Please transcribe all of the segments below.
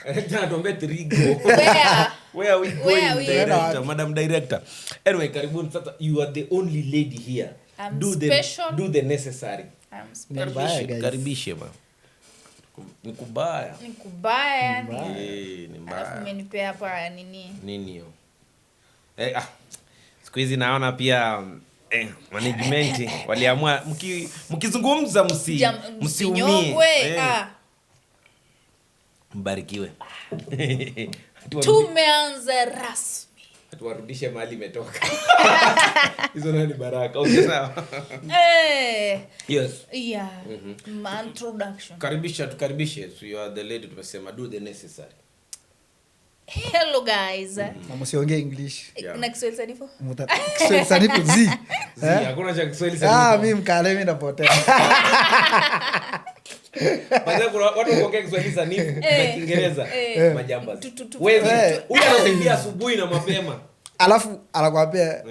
Director anatuambia trigo. Where? Where are we going, Where are we? director? Madam Director. Anyway, karibuni sasa. You are the only lady here. I'm Do the special. Do the necessary. I'm Ni special. mbaya, Karibishe, guys. karibishe ma. Ni kubaya. Ni kubaya ni. Eh, ni Alafu mbaya. umenipea hapa nini? Nini hiyo? Eh, ah. Siku hizi naona pia management waliamua mkizungumza msiumie. Msinyongwe. Eh, Ah. mbarikiwe. Tumeanza rasmi. Tuwarudishe mahali imetoka. Hizo nayo ni baraka. Okay, sawa. Eh, Yes. yeah. My introduction. Karibisha, tukaribishe. So you are the lady, tumesema do the necessary. Hello guys. Na msiongee English. Yeah. Na Kiswahili sanifu? Kiswahili sanifu zi. Zi, Eh? hakuna cha Kiswahili Ah, sanifu. mi mkale mi napotea. Baadaye kuna watu wakuongea Kiswahili sanifu na Kiingereza. Eh. Majamba. Wezi. Huyu anatembea asubuhi na mapema. Alafu anakwambia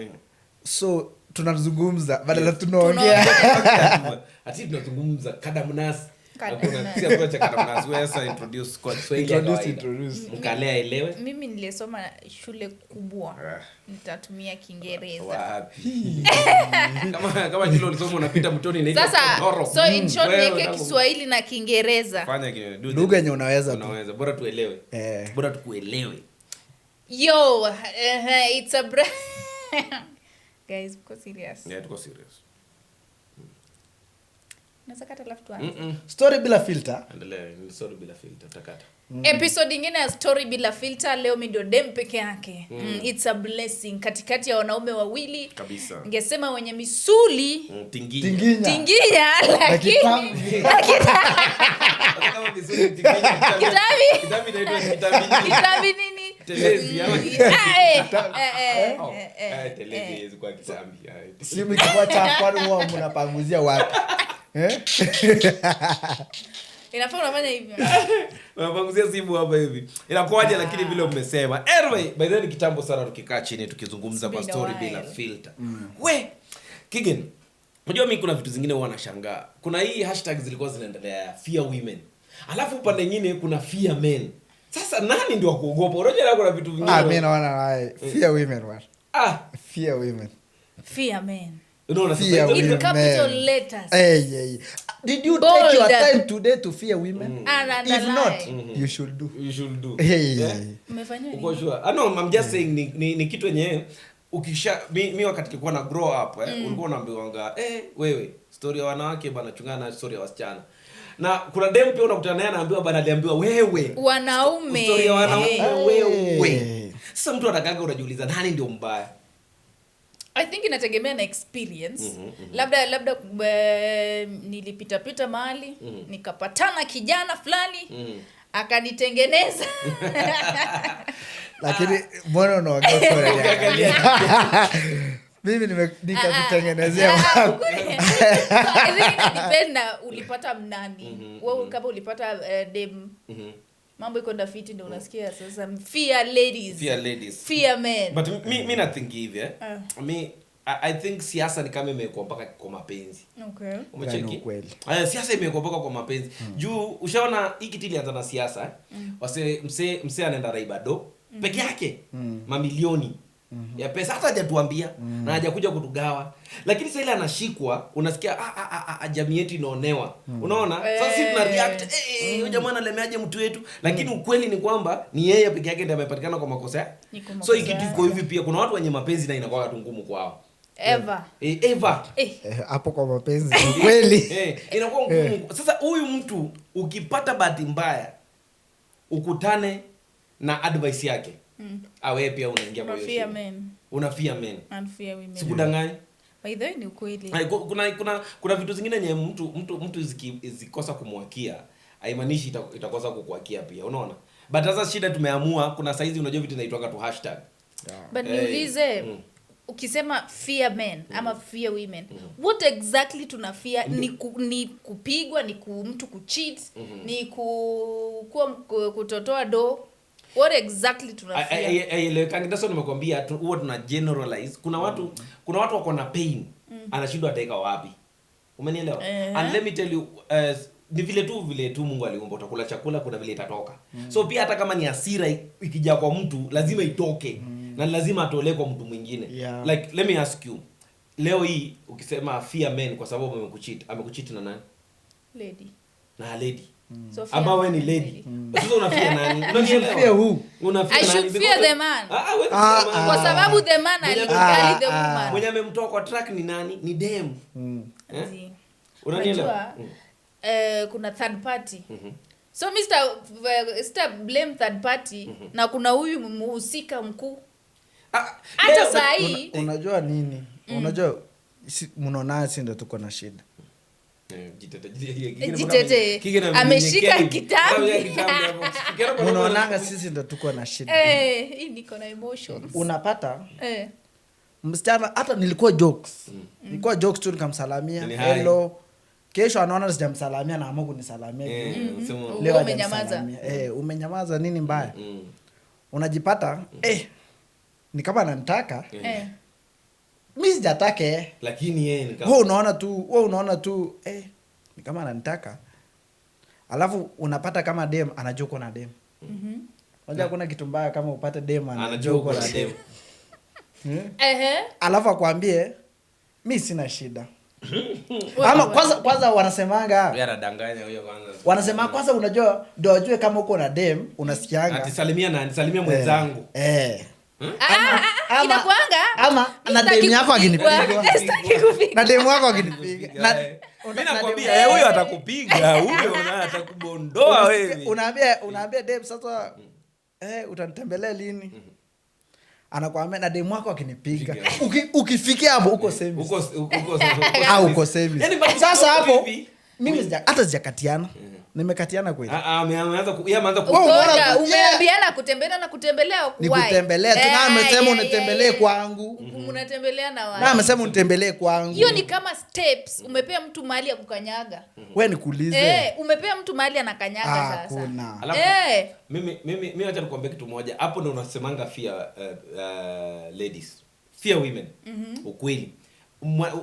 so tunazungumza badala tunaongea. Ati tunazungumza kadamnasi. Kadamnasi. Hakuna, si hakuna cha kadamnasi. Wewe sasa introduce kwa Kiswahili ya Introduce, kawaida. introduce. Mkale aelewe. Mimi nilisoma shule kubwa. Ah. Nitatumia Kiingereza. Wapi? Kama shule ulisoma unapita mtoni inaitwa Sasa Kondoro. so in short Wewe niweke Kiswahili na Kiingereza. Fanya kile, do the Lugha yenye unaweza tu. Unaweza, bora tuelewe. Eh. Bora tukuelewe. Yo, it's a Guys, mko serious? Yeah, tuko serious. Unaweza kata alafu tuanze. Story bila filter. Endelea, ni story bila filter, utakata. Episode ingine ya story bila filter. Leo mi ndio dem peke yake. It's a blessing katikati ya wanaume wawili Kabisa. Ningesema wenye misuli. Tinginya. Tinginya. Tinginya, lakini kitambi. Hata kama misuli tinginya, kitambi. Kitambi. Kitambi inaitwa kitambi nini? Kitambi nini? Telezi, ama Ah, eh, eh, eh, Oh, eh, eh, eh, telezi eh. haiwezi kuwa kitambi. Ah, telezi. Simu ikikuwa chafu kwani huwa mnapanguzia wapi? Eh? Inafaa unafanya hivyo. Unapanguzia simu hapa hivi. Inakuwaje lakini vile umesema. Anyway, by the way ni kitambo sana tukikaa chini tukizungumza It's kwa been a story while. bila filter. We, Kigen, unajua mimi kuna vitu zingine huwa nashangaa. Kuna hii hashtag zilikuwa zinaendelea ya fear women. Alafu upande nyingine kuna fear men. Sasa nani ndio wa kuogopa? Unajua na kuna vitu vingine. Ah, mi naona naye. Fear women, man. Ah, Fear women. Fear men. Unaona sasa Fear hizo In women. capital letters. Hey, hey. Did you Bold. take your time today to fear women? And If not, underline. you should do. You should do. Hey. Yeah. Umefanya nini? Uko sure? Ah, no, I'm just saying ni kitu yenye ukisha mi wakati nilikuwa na grow up ulikuwa unaambiwanga wewe story ya wanawake bana, chungana na story ya wasichana. Na kuna dem pia unakutana naye anaambiwa bana, aliambiwa wewe Wanaume. story ya wanaume Eh. wewe. Sasa mtu anakaga unajiuliza nani ndio mbaya? I think inategemea na experience. Labda nilipita pita mahali, nikapatana kijana fulani, akanitengeneza. Lakini mbona unaongea kwa unaniangalia? Mimi nikakutengenezea Ah, wapi? ukweli. So, I think ina depend na ulipata mnani. Wewe kama ulipata dem, mambo iko ndafiti, ndio unasikia sasa fear ladies. Fear ladies. Fear men. But mi nathink hivi eh. Ah. Mi I think siasa ni kama imekuwa mpaka kwa mapenzi. Okay. Umecheki? Yaani ukweli. Aya, siasa imekuwa mpaka kwa mapenzi. Juu ushaona hii kitu ilianza na siasa eh? Wase mse anaenda raiba do peke yake mamilioni ya pesa, hata hajatuambia na hajakuja kutugawa, lakini sasa ile anashikwa unasikia jamii yetu inaonewa. Unaona? Sasa sisi tuna react, huyu jamaa analemeaje mtu wetu, lakini ukweli ni kwamba ni yeye peke yake ndiye amepatikana kwa makosa yake. Ni kwa So hii makosa kitu iko hivi pia, kuna watu wenye mapenzi na inakuwa tu ngumu kwao. Ever. Ever. Eh, hapo kwa mapenzi ni kweli. Inakuwa ngumu. Sasa huyu mtu ukipata bahati mbaya ukutane na advice yake, wewe pia unaingia kwa hiyo Una fear shida. men. Una fear men. And fear women. Sikudanganya. By the way ni ukweli. Ay, kuna vitu zingine yenye mtu zikosa kumwakia haimaanishi itakosa kukuakia pia, unaona? But sasa shida tumeamua kuna saizi unajua vitu inaitwanga tu hashtag. But Eh, niulize, ukisema fear men ama fear women, what exactly tuna fear? Ni kupigwa, ni mtu kucheat, ni kuwa kutotoa do? What exactly tuna fear? Haielewekani. That's what nimekwambia, huwa tuna generalize. Kuna watu wako na pain, anashindwa ataweka wapi. Umenielewa? Eh. And let me tell you, Ni vile tu Mungu aliumba, utakula chakula, kuna vile itatoka. So pia hata kama ni hasira ikija kwa mtu, lazima itoke na lazima atolee kwa mtu mwingine. Like, let me ask you, leo hii ukisema fear men kwa sababu amekucheat, amekucheat na nani? Lady. Na lady. So fear Ambao wewe ni man, lady, sasa unafear nani? Unanielewa? Fear who? Unafear I nani? should fear the man. Ah, ah, wewe Ah, fear man. Kwa sababu the man alikubali the woman. Mwenye amemtoa kwa track ni nani? Ni dem. Eh? Zi. Unanielewa? Unajua, kuna third party, so Mr. blame third party na kuna huyu mhusika mkuu. Ah, Hata saa hii Unajua nini? Unajua mnaona si ndo tuko na shida. Eh, jitete, jitete, Jitete. kingine Ameshika amenyenyekea hivi. kitambi. Ameshika kitambi hapo. Ukiona kwa Mnaonanga sisi ndo tuko na shida. Eh, hii niko na emotions. Unapata msichana, hata nilikuwa jokes tu, nikamsalamia, Ni hi. "Hello." Kesho anaona sijamsalamia, naamua kunisalamia. Eh, sema- Leo Wewe umenyamaza. hajanisalamia. Eh, umenyamaza, nini mbaya? Unajipata ni kama ananitaka. Mi sijataka, eh. Lakini yeye ni kama Wewe unaona tu ni kama ananitaka. Alafu unapata kama dem anajua uko na dem. Unajua kuna kitu mbaya kama upate dem anajua anajua uko uko na na dem. dem. Hmm? Ehe. Alafu akwambie, "Mi sina shida." Wewe- Ama kwanza wanasemanga, Yeye anadanganya huyo kwanza. wanasema kwanza, unajua ndio wajue kama uko na dem, unasikianga, Ati salimia nani? Salimia mwenzangu. Eh. Ah, ah, ah, inakuanga Ama mi na sitaki dem yako kupigwa. akinipiga. Sitaki kupigwa. Na demu wako akinipiga. Mimi nakwambia, huyo atakupiga, huyo na atakubondoa wewe. Unaambia dem sasa, "Utanitembelea lini?" Anakwambia, "Na demu wako akinipiga." Piga. Ukifikia hapo uko service. Uko Ah, uko service. Yaani bado Sasa uko hapo hivi. mimi hata sijakatiana. Nimekatiana kweli? Ah, ah, yeye ameanza Wewe umeona Ngoja, umeambiana kutembelea na kutembelea Ni why? kutembelea tu, na amesema unitembelee kwangu. Mnatembelea na wapi? Na amesema unitembelee kwangu. Hiyo ni kama steps, umepea mtu mahali ya kukanyaga. We nikuulize. Eh, umepea mtu mahali anakanyaga sasa. Hakuna. Alafu, mimi acha nikwambie kitu moja. Hapo ndo unasemanga fear ladies. Fear women. Ukweli.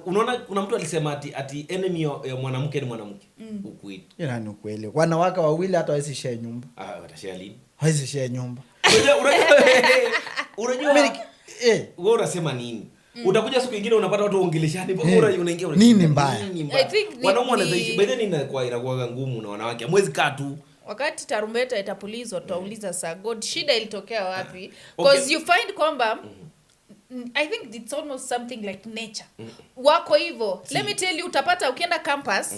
Unaona kuna mtu alisema ati enemy ya mwanamke ni mwanamke. Ukweli. Ila ni ukweli, wanawake wawili hata hawezi share nyumba. Ah, watashare lini? Hawezi share nyumba. Unajua Mimi wewe unasema nini? Utakuja siku ingine unapata watu waongeleshani mpaka unaingia Nini mbaya? Nini mbaya? I think Wanaume wanaweza ishi. By then inakuwa ngumu na wanawake. Hamwezi kaa tu. Wakati tarumbeta itapulizwa, tutauliza saa God shida ilitokea wapi. Okay. Because you find kwamba I think it's almost something like nature, wako hivyo. Let me tell you, utapata ukienda campus,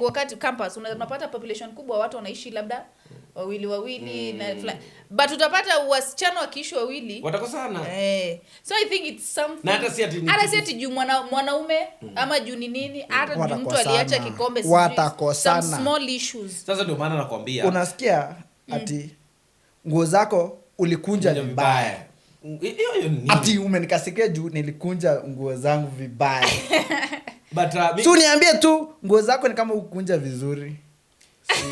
wakati campus unapata population kubwa, watu wanaishi labda wawili wawili na but utapata wasichana wakiishi wawili Watakosana. Eh. So I think it's something. Na hata si ati ni Hata si ati juu mwanaume ama juu ni nini, hata juu mtu Watakosana. aliacha kikombe sijui, Watakosana. some small issues. Sasa ndio maana nakwambia Unasikia ati nguo zako ulikunja Kunja vibaya. Hiyo hiyo ni nini? Ati umenikasikia juu nilikunja nguo zangu vibaya. But Si uniambie tu nguo zako ni kama ukunja vizuri, si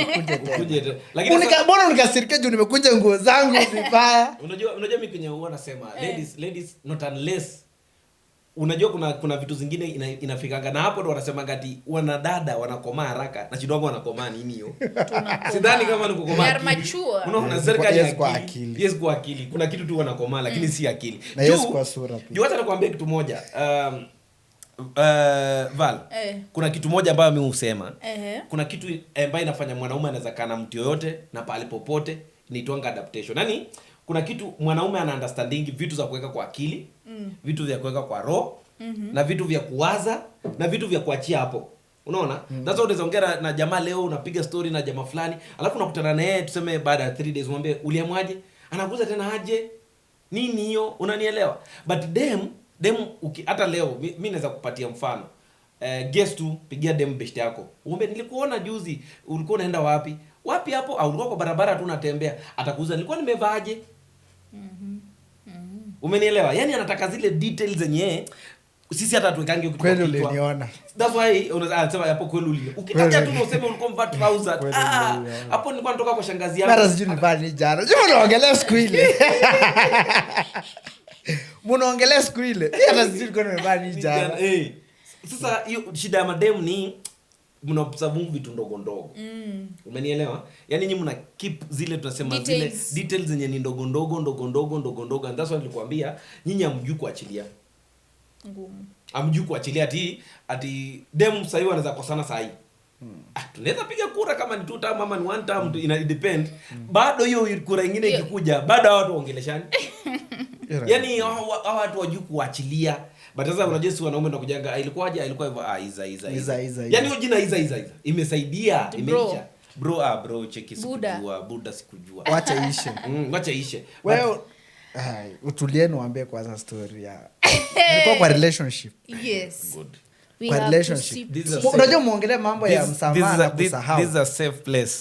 ukunje tena. Ukunje tena. Lakini Mbona unikasirikia juu nimekunja nguo zangu vibaya? Unajua mimi kwenye huwa nasema, ladies, not unless, unajua kuna vitu zingine inafikanga na hapo ndo wanasemanga ati wanadada wanakomaa haraka na shida wangu wanakomaa nini hiyo? Tunakomaa. Sidhani kama ni kukomaa We are akili. mature. Unaona, Yes, serikali yes, ya kwa akili. akili. Yes, kwa akili. Kuna kitu tu wanakomaa lakini si akili. Na yes, kwa sura pia. Juu hata nikwambie kitu moja. Val, kuna kitu moja ambayo mimi husema. Kuna kitu ambayo inafanya mwanaume anaweza kaa na mtu yoyote na pahali popote, inaitwanga adaptation. Yaani kuna kitu mwanaume ana understanding, vitu za kuweka kwa akili, vitu vya kuweka kwa roho, na vitu vya kuwaza na vitu vya kuachia hapo. Unaona? That's why unaweza ongea na jamaa leo, unapiga story na jamaa fulani, alafu unakutana na yeye tuseme baada ya 3 days, umwambie, "Uliamwaje?" Anakuza tena aje? Nini hiyo? Unanielewa? But dem hata leo mi naweza kupatia mfano. Guess tu, pigia dem best yako. Umwambie, "Nilikuona juzi, ulikuwa unaenda wapi?" "Wapi hapo?" "Au ulikuwa kwa barabara tu unatembea." Atakuuliza, "Nilikuwa nimevaaje?" Umenielewa? Yaani anataka zile details zenye sisi hata tuwekange kitu kwa Kweli kichwa. uliniona. That's why anasema hapo kweli uliniona. Ukitaja tu Kweli. useme ulikuwa umevaa trouser. Kweli Ah, uliniona. hapo nilikuwa natoka kwa shangazi yangu. Mara sijui nilivaa nini jana. Sijui mnaongelea siku ile. Mnaongelea siku ile. Mimi hata sijui nilikuwa nimevaa nini jana. Eh. Sasa hiyo shida ya mademu ni Mna observe vitu ndogo ndogo. Umenielewa? Yaani nyinyi mna keep zile tunasema zile Details. Details zenye ni ndogo ndogo ndogo ndogo ndogo ndogo, and that's why nilikwambia nyinyi hamjui kuachilia. Ngumu. Hamjui kuachilia ati dem sahii wanaweza kosana sahii. Ah, tunaweza piga kura kama ni two term ama ni one term, ina depend. Bado hiyo kura ingine ikikuja, bado hawa watu waongeleshani. Yaani hawa watu wajui kuachilia. But sasa unajua si wanaume ndo kujanga, "Ah, ilikuwaje? Ah, ilikuwa hivyo. Ah, iza iza Iza, iza, iza. Yaani hiyo jina iza iza iza imesaidia, Bro. imeisha. Bro, ah bro, cheki Buda. sikujua, buda sikujua. Wacha ishe. Wacha ishe. Wewe, ai, utulie niwaambie kwanza story ya nilikuwa kwa relationship. Yes. Good. We Kwa have to relationship. sip. This is a safe- Unajua muongelee mambo ya msamaha na kusahau. This is a safe place.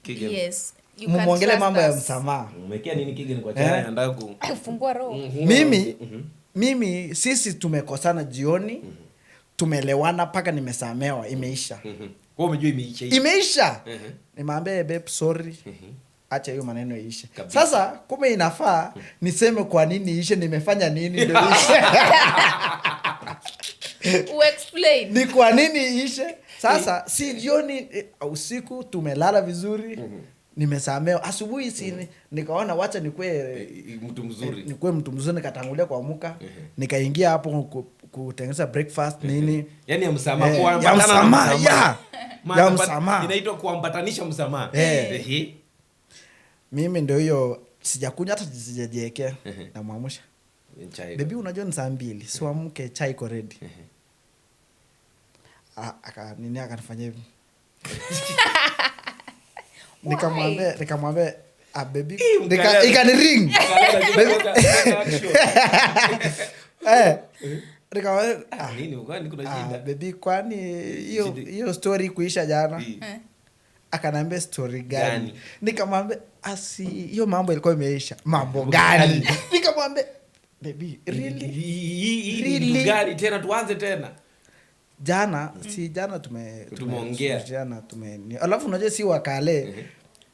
Kigen. Yes. You can Muongelee trust mambo ya us. msamaha. Umekea nini Kigen kwa chai? Eh? Anataka ku Fungua roho. Mimi sisi tumekosana jioni, tumeelewana mpaka nimesamewa, imeisha. Wewe umejua imeisha hii. Imeisha. Nimeambia, "Babe, sorry, acha hiyo maneno iishe." Kabisa. Sasa kumbe inafaa niseme kwa nini iishe, nimefanya nini ndio iishe. Uexplain. Ni kwa nini iishe. Sasa si jioni, usiku tumelala vizuri, nimesamewa, asubuhi si nikaona wacha nikue Mtu mzuri. Nikuwe mtu mzuri, nikatangulia kuamuka, nikaingia hapo kutengeneza breakfast nini. Yaani ya msamaha, kuambatana Ya na msamaha, msamaha. ya. Ya msamaha. Inaitwa kuambatanisha msamaha. Eh. Mimi ndio hiyo sijakunywa, hata sijajiekea, namwamsha. Chai. "Baby, unajua ni saa 2, si uamke, chai iko ready." Ah, aka nini, akanifanyia hivi. Nikamwambia, "Ah, baby," Ih, ikani ring. Mkalala, action. Eh, nikamwambia, "Ah, Nini, kwani kuna ah, shida? baby, kwani hiyo Shida. hiyo story kuisha jana?" Eh. Akaniambia, "Story gani?" Gani? Nikamwambia, "Asi hiyo mambo ilikuwa imeisha." "Mambo gani?" Nikamwambia, "Baby, really?" Hii ni Really? kitu gani tena tuanze tena? Jana si jana Tumeongea. jana alafu unajua si wakale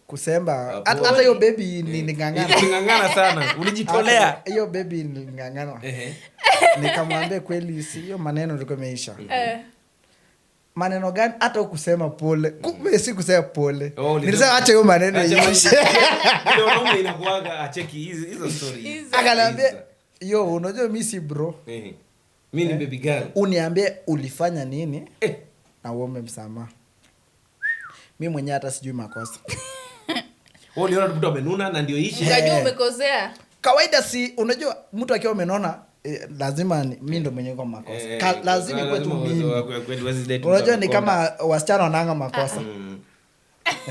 kusema Ah, hata pole. hata hiyo baby niling'ang'ana. Uling'ang'ana sana, ulijitolea. Hata hiyo baby niling'ang'ana. Nikamwambia, "Kweli si hiyo maneno ilikuwa imeisha?" "Maneno gani? Hata ukusema pole." Kumbe si kusema pole. Oh, Nilisema acha hiyo maneno Acha iishe. Ndio wanaume inakuwaga, acheki hizo hizo story. Hizo. Akaniambia, "Yo, unajua mi si bro." Mi ni baby girl. "Uniambie ulifanya nini na uombe msamaha." Mi mwenyewe hata sijui makosa. Wewe uliona tu mtu amenuna na ndio ishe. Ukajua umekosea. Kawaida si unajua mtu akiwa amenona, lazima mi ndo mwenye kwa makosa. Lazima ikuwe tu lazima mimi. kweli huwezi date mtu Unajua ni amekonda. kama wasichana wanaanga makosa.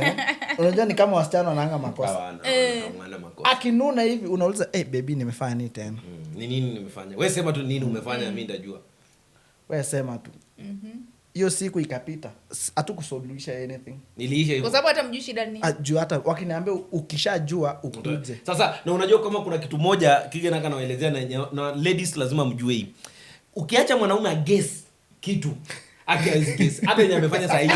Eh? Unajua ni kama wasichana wanaanga makosa. Hawana, hawana makosa. Akinuna hivi unauliza, "Hey, baby, nimefanya nini tena?" Ni nini nimefanya? Wewe sema tu nini umefanya, mimi nitajua. Wewe sema tu. Hiyo siku ikapita, hatukusuluhisha anything. Niliisha hivyo. Kwa sababu hata mjui shida ni nini. Ah, juu hata wakiniambia ukishajua ukuje. Sasa na unajua kama kuna kitu moja Kigen aka naelezea na ladies lazima mjue hii. Ukiacha mwanaume aguess kitu, aki guess hata yenye amefanya saa hiyo.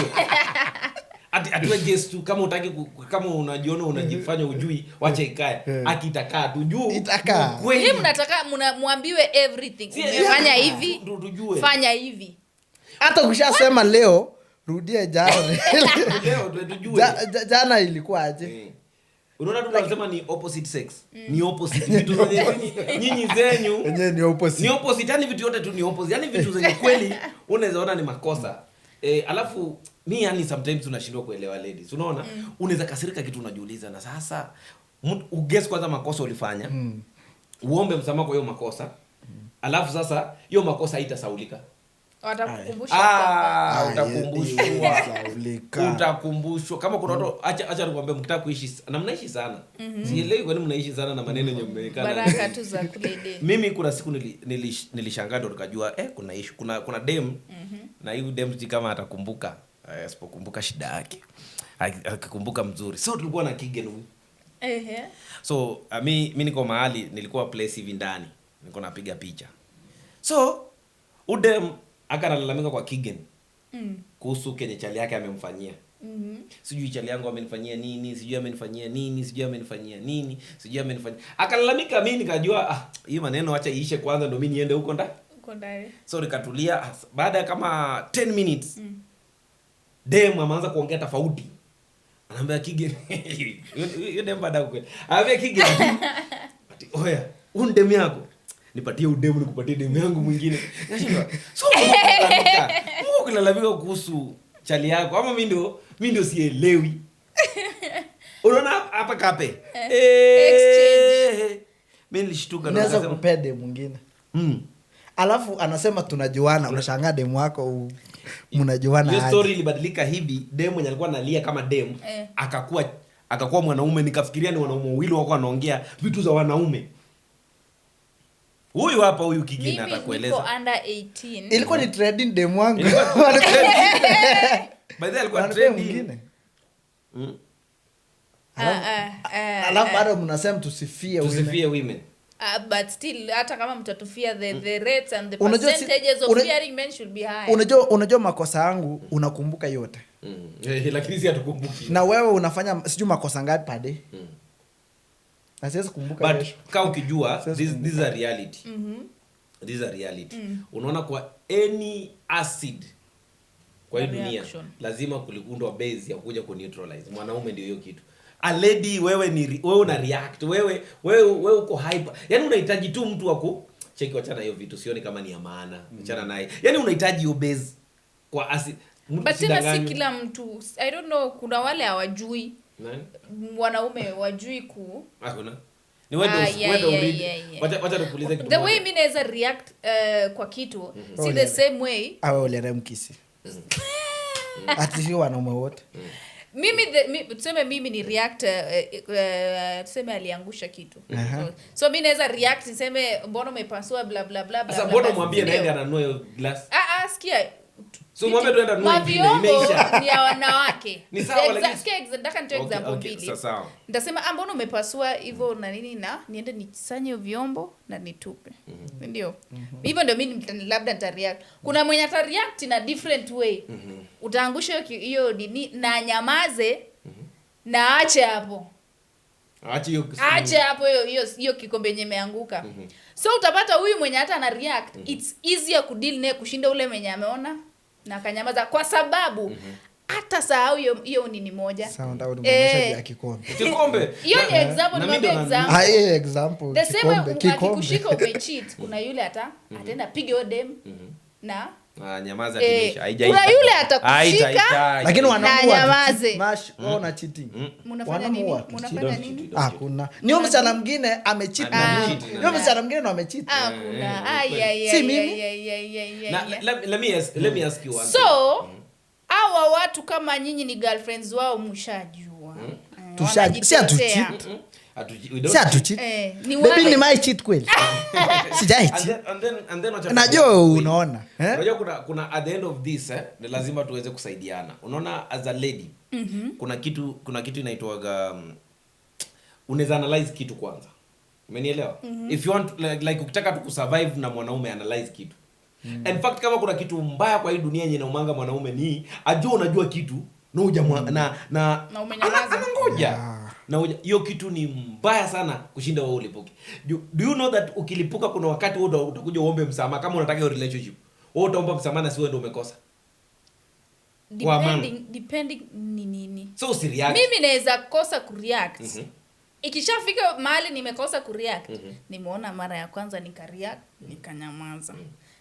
Ati atuwe guess tu kama utaki kama unajiona unajifanya ujui, wacha ikae. Akitakaa tu juu. Itakaa. Kweli. Nyinyi mnataka muambiwe everything. Umefanya hivi, Tujue. fanya hivi. Hata ukishasema leo, rudie jana. Leo tujue. Jana ilikuwa aje? Unaona tu tunasema ni opposite sex. Ni opposite vitu zenye nyinyi zenyu. Yenyewe ni opposite. Ni opposite, yani vitu yote tu ni opposite. Yani vitu zenye kweli unaweza ona ni makosa. Alafu mi yani sometimes unashindwa kuelewa ladies. Unaona? Unaweza kasirika kitu unajiuliza na sasa uguess kwanza makosa ulifanya. Uombe msamaha kwa hiyo makosa. Alafu sasa hiyo makosa haitasaulika. Watakukumbusha. Ah, Ah, utakumbushwa. itasaulika. Utakumbushwa. Kama kuna watu, acha nikwambie, mkitaka kuishi na mnaishi sana. Sielewi kwa nini mnaishi sana na maneno yenye mmewekana. Baraka tu za kule deni. Mimi kuna siku nilishangaa ndo nikajua, kuna issue, kuna dem. Na huyu dem sijui kama atakumbuka. Asipokumbuka shida yake. Akikumbuka mzuri. So tulikuwa na Kigen huyu. So mi niko mahali nilikuwa place hivi ndani. Niko napiga picha. So udem akanalalamika kwa Kigen. Kuhusu kenye chali yake amemfanyia. Sijui chali yangu amenifanyia nini, sijui amenifanyia nini, sijui amenifanyia nini, sijui amenifanyia. Akalalamika, mimi nikajua, hii maneno acha iishe kwanza ndo mimi niende huko ndani. Huko ndani. So nikatulia, baada ya kama 10 minutes. Dem ameanza kuongea tofauti. Anaambia Kigen, hiyo dem baada kweli. Anaambia Kigen, ati oya, huu ni dem yako. Nipatie udemu nikupatie demu yangu mwingine. Nashindwa. So Mungu kulalamika kuhusu chali yako ama mimi ndio sielewi. Unaona hapa kape. Exchange. Mimi nilishtuka na Naweza nikasema, kupea demu mwingine. Alafu anasema tunajuana, unashangaa demu wako mnajuana Hiyo aje? story ilibadilika hivi, demu mwenye alikuwa analia kama demu, akakuwa mwanaume, nikafikiria ni wanaume wawili wako wanaongea vitu za wanaume. Huyu hapa huyu Kigina Mimi niko atakueleza. under 18. Ilikuwa ni trending demu wangu. Ilikuwa By the way, alikuwa Wanapea trending. mwingine. Alafu bado mnasema tusifie women. Tusifie women. But still hata kama mtatufia the rates and the Unajua si- percentages of fearing men should be high. Unajua makosa yangu unakumbuka yote. Lakini si hatukumbuki. Na wewe unafanya sijui makosa ngapi per day? Na siwezi kumbuka But kesho. kama ukijua, Siwezi kumbuka. this is a reality. This is a reality. Unaona kwa any acid kwa hii dunia Reaction. lazima kuliundwa base ya kuja ku neutralize. Mwanaume ndio hiyo kitu. A lady wewe ni wewe una react, wewe uko hyper. Yaani unahitaji tu mtu wa ku cheki, wachana hiyo vitu, sioni kama ni ya maana. Achana naye. Yaani unahitaji hiyo base kwa acid. Mtu But tena si usidanganywe. kila mtu, I don't know, kuna wale hawajui. Nani? Wanaume wajui ku Hakuna. Ni wewe ndio wewe ndio read. Wacha nikuulize kitu The way moja. mimi naweza react kwa kitu, si Ole. the same way. Awe ulere mkisi. Ati sio wanaume wote. Mimi the, mi, tuseme mimi ni react, tuseme aliangusha kitu. So mimi naweza react niseme mbona umepasua bla bla bla bla. Sasa bla, mbona bla, umwambie ndio. naende ananunue hiyo glass? Sikia. So mwambie tuende anunue ingine, Mavyombo imeisha. ni ya wanawake. Ni sawa, lakini Sikia, nataka nitoe Okay, example okay, mbili. sawa, sawa. Nitasema, mbona umepasua hivyo na nini, na niende nisanye vyombo na nitupe. Ndio. Hivyo ndio mimi labda nita react. Kuna mwenye ata react in a different way. Utaangusha hiyo nini na nyamaze na aache hapo. Aache hiyo Aache hapo hiyo kikombe yenye imeanguka. So utapata huyu mwenye hata ana react, it's easier kudeal naye kushinda ule mwenye ameona na akanyamaza, kwa sababu hata sahau hiyo nini moja. Sawa, ndio umeonyesha ya kikombe. Kikombe. Hiyo ni example, Na nimeambia mimi ndo example. Ah, hiyo example, The same way kikombe, kikombe. akikushika umecheat, kuna yule ataenda piga hiyo dem na Nyamaza timisha. Haijaisha. Kuna yule atakushika. Haitaisha. Lakini wanaume Na wa nyamaze. cheat, mash, wao na cheating. Mnafanya Wanaume nini? wa cheat. Mnafanya Don't nini? cheat, don't cheat. Hakuna. Ni huyo msichana mwingine amecheat na Ah, mimi. kuna. Ni huyo msichana mwingine ndo amecheat. Kuna. Ai, ai, Si ai, mimi? ai, ai, ai, ai, ai, Na, ai. let me ask you one So, thing. hawa watu kama nyinyi ni girlfriends wao mshajua. Si hatu wanajitetea. cheat. We don't Si hatu cheat. Ni Baby, wale. ni my cheat kweli? Sijai And cheat. then wacha Najua tuongee. unaona, eh? Unajua kuna at the end of this, ni lazima tuweze kusaidiana. Unaona as a lady, kuna kitu inaitwaga, unaweza analyze kitu kwanza. Umenielewa? If you want, like ukitaka tu kusurvive na mwanaume, analyze kitu. In fact, kama kuna kitu mbaya kwa hii dunia yenye inaumanga mwanaume ni ajua unajua kitu na na, na Na umenyamaza. anangoja. Na hiyo kitu ni mbaya sana kushinda wewe ulipuke. Do you know that ukilipuka kuna wakati wewe utakuja uombe msamaha kama unataka hiyo relationship. Wewe utaomba msamaha na si wewe ndio umekosa. Kwa maana. Depending ni nini. So usireact. Mimi naweza kosa kureact. Ikishafika mahali nimekosa kureact, nimeona mara ya kwanza nikareact, nikanyamaza.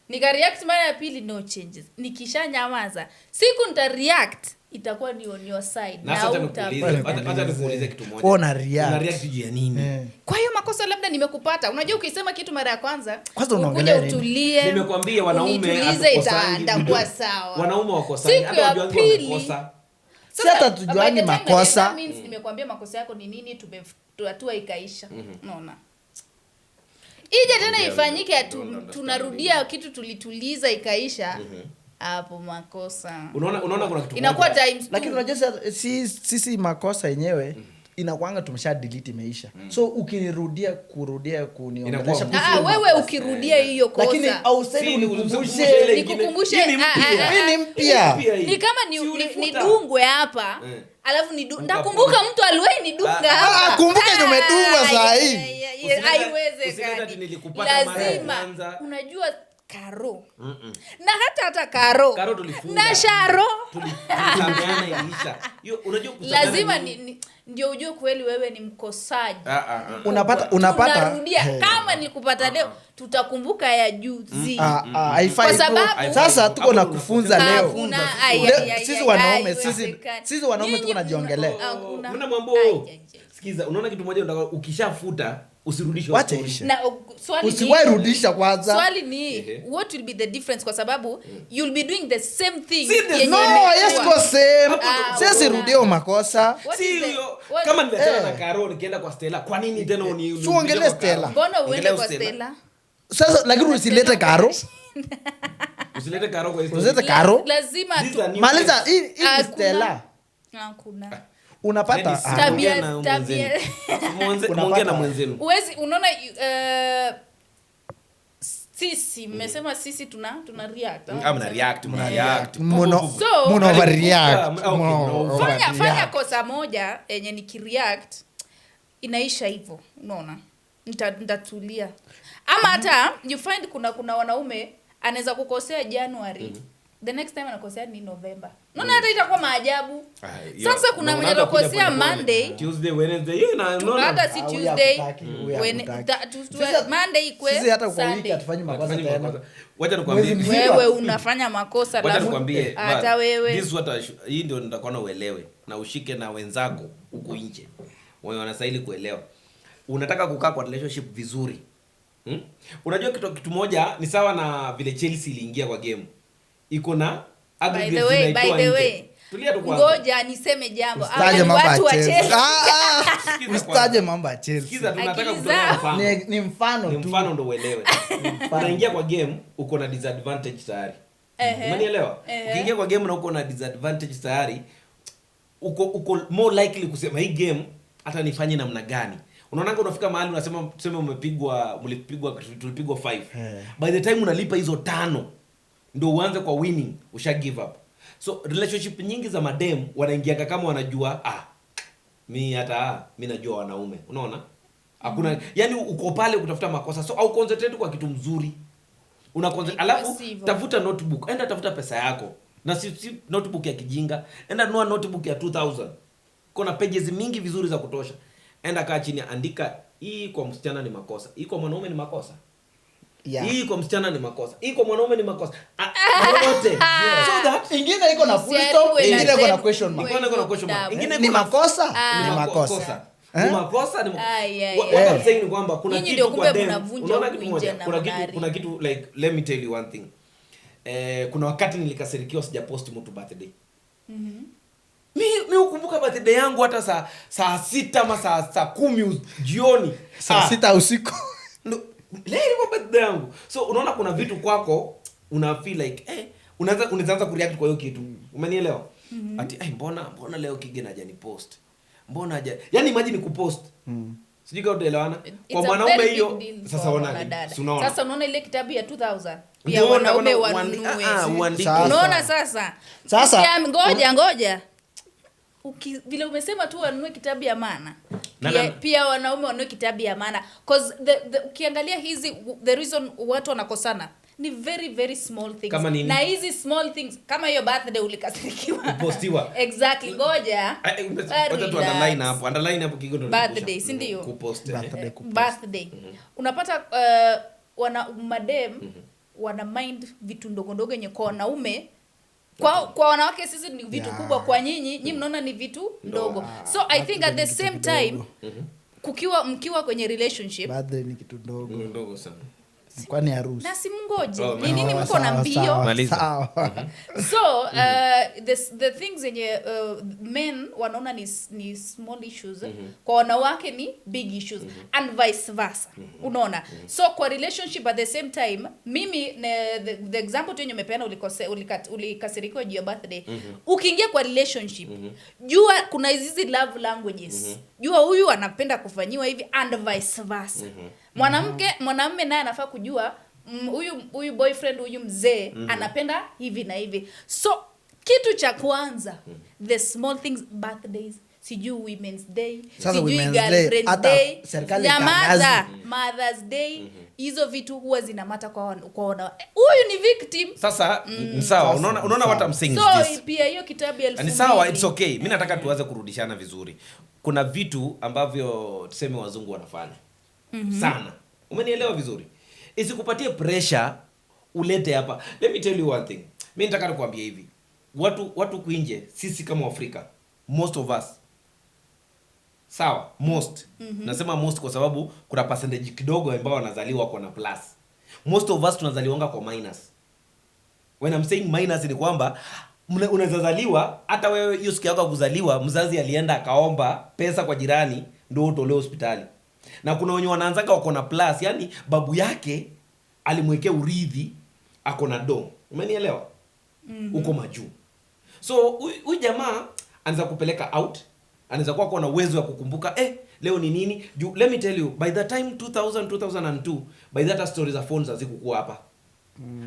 Nikareact mara ya pili, no changes. Nikishanyamaza, siku nitareact itakuwa ni on your side. Na Na sasa acha nikuulize kitu moja. Wewe una react. Una react juu ya nini? Kwa hiyo makosa labda nimekupata. Unajua ukisema kitu mara ya kwanza, Kwanza ukuje unaongelea nini? utulie. Nimekwambia wanaume unitulize, hatukosangi. itakuwa sawa. Wanaume wakosangi. Siku Hata ya wajuangi pili, wamekosa. Si hata tujuangi by the time makosa. that means nimekuambia makosa yako ni nini, hatua ikaisha. Unaona? Ije tena Yeah, ifanyike, we don't understand tunarudia kitu tulituliza ikaisha. Hapo makosa. Unaona kuna kitu Inakuwa moja. times two. Lakini unajua sisi makosa yenyewe inakuanga tumesha delete imeisha. So ukinirudia kurudia kuniongelesha Inakuwa kuhusu hiyo Wewe makosa. ukirudia hiyo kosa. Lakini ausemi Si, unikumbushe. usikumbushe ile ingine. Nikukumbushe, Hii ni mpya. Hii ni mpya. Hii ni mpya hii. Ni kama Si ulifuta. nidungwe hapa. Alafu ndakumbuka mtu aliwahi nidunga hapa. Kumbuka yenye umedungwa saa hii. Usilete Haiwezekani. ati nilikupata mara ya Lazima. kwanza. Unajua Karo na hata Karo, Karo tulifunga. Na Sharo. Tulisameana, iliisha. Hiyo unajua kusameana Lazima ndio ujue kweli wewe ni mkosaji. Ah, ah, ah. Unapata Tunarudia. Hey. Kama nilikupata leo, tutakumbuka ya juzi. Ah, ah, haifai Kwa tu. sababu- Sasa tuko na Hapo kufunza leo. Hakuna, ai, Leo, ai, ai, sisi ai, wanaume, ai, haiwezekani. sisi wanaume Nyinyi tuko najiongelea. hakuna. Mbona mwambo? Ai, ai, ai. Sikiza, unaona kitu moja ukishafuta usirudishe Wacha story. ishe. Na, swali ni- Usiwahi rudisha kwanza. Swali ni Ehe. what will be the difference, kwa sababu you'll be doing the same thing See the- yenye No, imekuwa. yes go same. Ah, Sisi una. rudio makosa. What Si is the- huyo, kama niliachana Eh. na Karo nikienda kwa Stella, kwa nini tena Si uongelee kwa Karo? Stella. Mbona uende Ongelea kwa Stella. Stella? Sasa lakini usilete Karo. Usilete Karo kwa hiyo Usilete story. Karo. Lazima These tu- are new Maliza friends. hii ni Hakuna. Stella. Hakuna. Unapata Ladies, ah, Tabia- muongee na mwenzenu. Muongee na mwenzenu. Huwezi, unaona, sisi mmesema sisi tuna react. Ah, mna react, mna react. So- Muna overreact. Okay, Muna mna Fanya overreact. kosa moja yenye nikireact inaisha hivyo, unaona, nitatulia. Ama hata you find kuna wanaume anaweza kukosea January, the next time anakosea ni November. Unaona, hata itakuwa maajabu. Ah, hiyo- Sasa kuna na mwenye unaanza kuja atakosea pole pole. Monday. Tuesday, Wednesday, hiyo unaona? Hata si Ah, huyu Tuesday, hakutaki, huyu hakutaki. Monday ikwe Sisi hata kwa wiki Sunday. hatufanyi makosa Hatufanyi tena. makosa. Wacha nikwambie. Mwezi mzima. Wewe unafanya makosa Wacha alafu- nikwambie, hata Val, wewe. this is what hii ndio nitakuwa na uelewe na ushike na wenzako huko nje wenye wanastahili kuelewa. Unataka kukaa kwa relationship vizuri. Unajua kitu moja ni sawa na vile Chelsea iliingia kwa game. Iko na By aggregate the way, by zinaitoa the nje. way. Tulia tu kwanza. Ngoja niseme jambo. Usitaje Hawa ni mambo ya watu wa Chelsea. Chelsea. Ah, Sikiza usitaje kwanza. mambo ya Chelsea. Sikiza tu, nataka Akili kutolea zao. mfano. Ni mfano Ni tu. mfano ndo uelewe. Mfano. Unaingia kwa game uko na disadvantage tayari. Umenielewa? Ukiingia kwa game na uko na disadvantage tayari, uko more likely kusema hii game hata nifanye namna gani. Unaonanga unafika mahali unasema, tuseme umepigwa, mlipigwa, tulipigwa 5. By the time unalipa hizo 5 ndio uanze kwa winning, usha give up. So relationship nyingi za madem wanaingianga kama wanajua, mi hata, mi najua wanaume. Unaona? Hakuna, yani uko pale kutafuta makosa. So au concentrate kwa kitu mzuri. Una concentrate, Iko alafu sivyo. tafuta notebook, enda tafuta pesa yako. Na si notebook ya kijinga, enda nunua notebook ya 2000. Kuna pages mingi vizuri za kutosha. Enda kaa chini, andika hii kwa msichana ni makosa, hii kwa mwanaume ni makosa. Hii kwa msichana ni makosa, hii kwa mwanaume ni makosa. Yote. So that Ingine iko na full Usiaribu stop, ingine iko na wenzenu. question mark. Ingine iko na question mark. Ingine Ni iko na makosa? Ah. Ni makosa. Kosa. Eh? Ni makosa, ni Ai, ai, What ai. I'm saying ni kwamba kuna Nyinyi kitu ndio kwa kumbe dem, mnavunja unaona huku kitu moja, nje na kuna kitu, mnaharibu. kuna kitu like, let me tell you one thing. Kuna wakati nilikasirikiwa sijapost mtu birthday. Mi hukumbuka birthday yangu hata saa 6 ama saa 10 jioni. Saa 6 usiku. No, leo ilikuwa birthday yangu. So unaona kuna vitu kwako una feel like, unaanza kureact kwa hiyo kitu. Umenielewa? Ati, mbona leo Kigen hajanipost? Mbona haja? Yaani imagine kupost. Sijui kama utaelewana. It's Kwa a mwanaume very hiyo, big deal sasa for ona, wanadada. si unaona? Sasa unaona ile kitabu ya 2000 pia Ndio, wanaume unaona, wanunue. uandike. Sasa. Unaona sasa? Sasa. Pia, ngoja, ngoja. Vile umesema tu wanunue kitabu ya maana. Na, Pia, na. pia wanaume wanunue kitabu ya maana. Because ukiangalia hizi, the reason watu wanakosana ni very, very small things. Kama nini? Na hizi small things kama hiyo birthday ulikasirikiwa. Kupostiwa. Exactly, ngoja. Wacha tu Relax. underline hapo. Underline hapo Kigo ndio Birthday, nikumbusha. si ndio? Kupost, eh. Birthday kupost. Birthday. Unapata wana madem wana mind vitu ndogo ndogo yenye kwa wanaume, kwa wanawake sisi ni vitu kubwa, kwa nyinyi mnaona ni vitu ndogo. So I think at the Birthday ni same kitu time, kidogo. mkiwa kwenye relationship, Birthday ni kitu ndogo. Ni ndogo sana. Kwani harusi? Na si mngoje. Oh, Ni nini Oh, mko na sawa, mbio? sawa, Maliza. sawa. So, the things yenye men wanaona ni small issues, kwa wanawake ni big issues, and vice versa. Unaona? So kwa relationship at the same time, mimi ne, the example tu yenye umepeana, ulikasirikiwa juu ya birthday. Ukiingia kwa relationship, jua kuna hizi love languages. Jua huyu anapenda kufanyiwa hivi and vice versa. Mwanamume naye anafaa kujua, huyu boyfriend, huyu mzee anapenda hivi na hivi. So kitu cha kwanza, the small things, birthdays, Sijui Women's Day, Sasa sijui Women's Day, Girlfriend's hata Day, serikali nyamaza, itangaze. Mother's Day, hizo vitu huwa zinamata kwa huyu ni victim. Sasa ni sawa, unaona what I'm saying is So this. pia hiyo kitabu ya Ni sawa, 2000. it's okay. Mi nataka tuanze kurudishana vizuri. Kuna vitu ambavyo tuseme wazungu wanafanya sana, umenielewa vizuri? Isikupatie pressure ulete hapa. Let me tell you one thing, mi nataka nikuambia hivi, watu kuinje, sisi kama Afrika, most of us, sawa, most, nasema most kwa sababu kuna percentage kidogo ambao wanazaliwa kwa na plus. Most of us tunazaliwanga kwa minus. When I'm saying minus ni kwamba unaweza zaliwa hata wewe hiyo siku yako ya kuzaliwa mzazi alienda akaomba pesa kwa jirani ndio utolewe hospitali. Na kuna wenye wanaanzaga wako na plus, yani babu yake alimwekea urithi ako na do. Umenielewa? Uko majuu. So huyu jamaa anaweza kupeleka out, anaweza kuwa na uwezo wa kukumbuka leo ni nini. Juu, let me tell you, by the time 2000, 2002, by that stories za phones hazikukuwa hapa.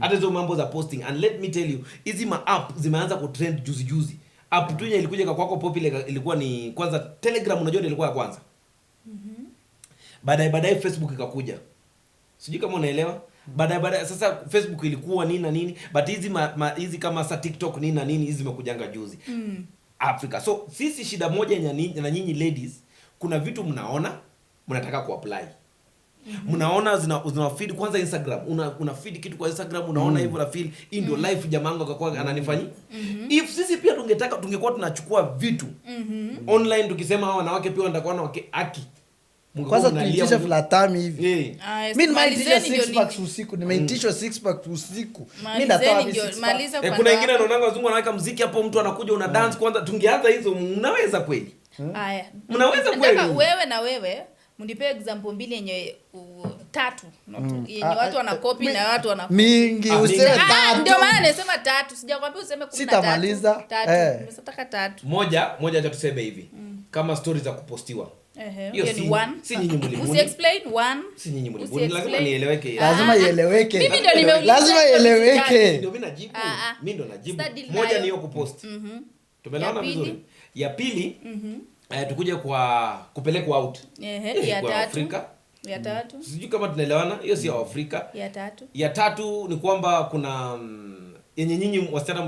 Hata hizo mambo za posting. And let me tell you, hizi ma app zimeanza kutrend juzi juzi. App tu yenye ilikuja kwako popular ilikuwa ni kwanza Telegram, unajua ndio ilikuwa ya kwanza. Baadaye Facebook ikakuja. Sijui kama unaelewa. Baadaye sasa Facebook ilikuwa nini na nini, but hizi hizi kama sa TikTok nini na nini hizi zimekujanga juzi. Africa. So sisi shida moja na nyinyi ladies, kuna vitu mnaona mnataka kuapply. Mnaona zina feed kwanza Instagram, una feed kitu kwa Instagram, unaona hivyo na feel hii ndio life jamaa wangu akakuwa ananifanyi. If sisi pia tungekuwa tunachukua vitu online tukisema hawa wanawake pia wanataka wanawake haki. Mungekuwa Kwanza mnalia tuitishe mungu. flatami hivi. Aya, Mimi nimeitishwa malizeni six ndio ni- packs usiku, nimeitishwa 6 packs usiku. Mimi Malizeni natoa wapi ndio, 6 packs? maliza upande Kuna wengine wako. wanaonanga wazungu wanaweka muziki hapo, mtu anakuja una dance kwanza. Tungeanza hizo, mnaweza kweli? Aya. Mnaweza Nataka kweli? wewe na wewe mnipe example mbili yenye tatu, not yenye watu wanakopi na watu wana Mingi, useme mingi. tatu. Ndio maana nasema tatu. Sijakwambia useme 13. Sitamaliza. Tatu. Nimesataka tatu. Moja acha tuseme hivi. Kama stories za kupostiwa. Ehe, Hiyo hiyo ni one. si nyinyi mlibuni. Usi explain one. Si nyinyi mlibuni. Usi Lazima explain. nieleweke. Lazima ieleweke. Mimi ndio nimeuliza. Lazima ieleweke. Ndio mimi najibu. Mimi ndio najibu. Study Moja nayo. ni hiyo kupost. Tumeelewana Ya pili. vizuri. Ya pili, tukuje kwa kupelekwa out. Ehe, ya Kwa tatu. Afrika. Ya tatu. Sijui kama tunaelewana, hiyo si ya Afrika. Ya tatu. Ya tatu ni kwamba kuna yenye nyinyi wasichana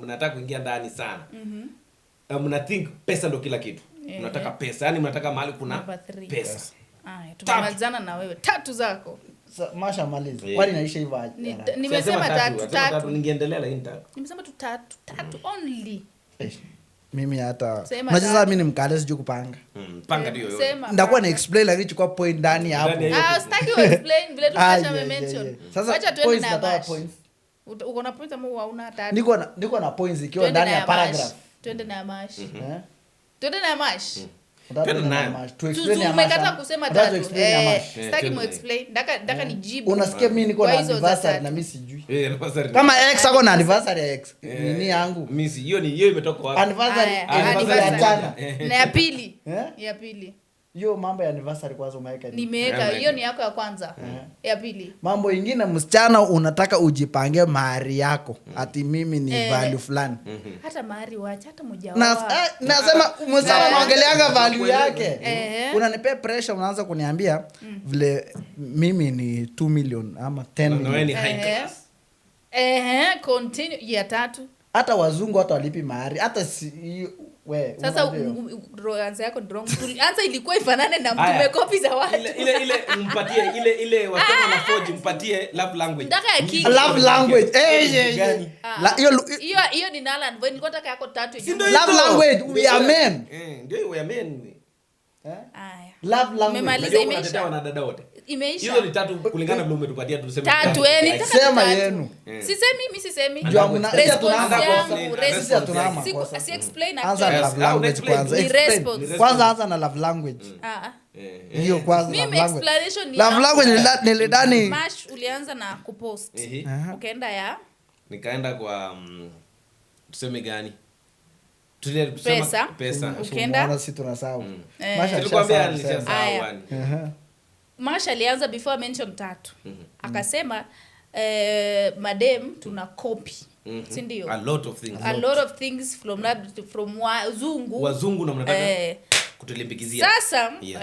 mnataka kuingia ndani sana. Mna think pesa ndo kila kitu. Mnataka pesa, yani mnataka mahali kuna Number 3. pesa. Aya, tumemalizana na wewe. Tatu zako. Masha maliza. Kwani inaisha hivyo aje? Nimesema Sijasema tatu, tatu, tatu. tatu, ningeendelea lakini tatu. Nimesema tu tatu, tatu only. Mimi hata Sema unajua tatu. mimi ni mkale sijui kupanga. Panga ndio yote. Sema. Nitakuwa na explain lakini chukua point ndani hapo. Ndani ya hiyo Sitaki u explain vile tu Masha amemention. Sasa Wacha tuende points na natoa Mash. points. Uko na points ama hauna tatu? Niko na points ikiwa Tuende ndani na ya Mash. paragraph. Tuende na Mash. Eh? Tuende na Mash. Unataka Twende tuende na nayo. Mash. Tu explain ya Mash. Umekataa kusema Unataka tatu. tu explain ya Mash. Sitaki Twende mu nayo. explain. Ndaka nijibu. Unasikia mimi niko Kwa na hizo za anniversary tatu. na mimi sijui. Anniversary. Kama ex ako na anniversary ya ex. Nini yangu? Mimi si hiyo ni hiyo imetoka wapi? Anniversary. Aya, anniversary. Tuliachana. Na ya pili. Eh? Ya pili. Hiyo mambo ya anniversary kwanza umeweka nini? Nimeweka hiyo ni yako ya kwanza. Ya pili. Mambo ingine msichana unataka ujipange mahari yako. Ati mimi ni value fulani. Hata mahari wacha hata moja wao. Nasema msichana anaongeleanga value yake. Ehe. Unanipea pressure unaanza kuniambia vile mimi ni 2 million ama 10 Na wewe million. ni high class. Continue ya tatu. Hata wazungu hata walipi mahari hata si we, Sasa unajua hiyo. answer yako ni wrong. Answer ilikuwa ifanane na Aya. mtume copy za watu. Ile mpatie ile wasichana na forge mpatie love language. Ndaka ya kiki. Love language. Gani? Hiyo Hiyo ni null and void. Nilikuwa nataka yako tatu. Si ndio Love hizo? language, we are men. Ndio hiyo we are men. Eh? Aya. Love language. Umemaliza, Unajua imeisha. unatetea wanadada wote. Imeisha. Hizo ni tatu kulingana vile umetupatia tuseme. Tatu, nitaka Sema tatu. yenu. Sisemi, mimi sisemi. Juu hamna- Response sisi hatuna yangu, makosa. response. Sisi hatuna makosa. Si explain Anza actually. na Yes. love language Explain. kwanza. Ni Explain. response. Kwanza anza na love language. Hiyo kwanza Mimi love language. explanation ni Love yangu. language nilidhani Mash ulianza na kupost. Ukaenda ya Nikaenda kwa tuseme gani? Tusema Pesa. Pesa. Ukaenda? Umeona sisi tunasahau. Masha Nilikwambia alishasahau kusema. nilishasahau Aya. yani. Mash alianza before I mention tatu. Akasema madem tuna copy. Sindio? A lot of things. A lot of things from from wazungu. Wazungu na mnataka kutulimbikizia. Sasa Yes.